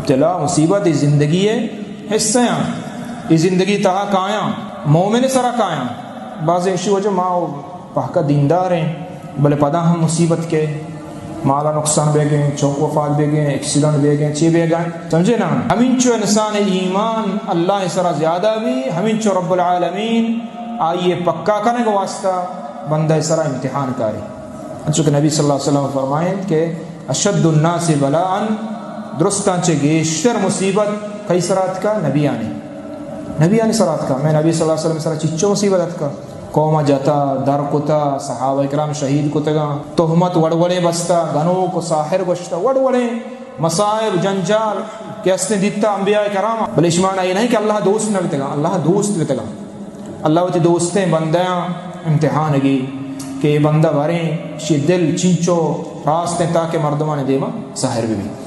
ابتلا، مصیبت، اے زندگی ءِ حصہ آں، اے زندگی تہا کایاں، مومن ءِ سرا کایاں۔ بازیں اشی وجہ ما پہکا دیندار ایں، بلے پدا ہم مصیبت کئے، مالا نقصان بیگیں، چوک وفات بیگیں، ایکسیڈنٹ بیگیں، چی بیگیں، سمجھے نا؟ ہمینچو انسان ایمان اللہ سرا زیادہ بی، ہمینچو رب العالمین آئی پکا کنگ واسطہ بندہ سرا امتحان کاری۔ انچو کہ نبی صلی اللہ علیہ وسلم فرمائیں کہ اشد الناس بلاء، درستاں چہ گیشتر مصیبت کئی سرا اتکا؟ نبیانی۔ نبیانی سرا اتکا۔ مئے نبی صلی اللہ علیہ وسلم سرا چچو مصیبت اتکا؟ قوم جتا، در کتا، صحابہ کرام شہید کتگاں، تہمت وڑ وڑیں بستا، گنوک و ساحر گوشتا، وڑ وڑیں مصائب، جنجال کہ استیں دیتا انبیاء کرام۔ بلے اشی معنی اے نہیں کہ اللہ دوست نہ بتگاں، اللہ دوست بتگاں۔ اللہ وتی دوستیں بندیاں امتحان گی کہ اے بندہ بریں، شی دل چنچو راستیں تاکہ مردمانی دیما ظاہر بہ بی۔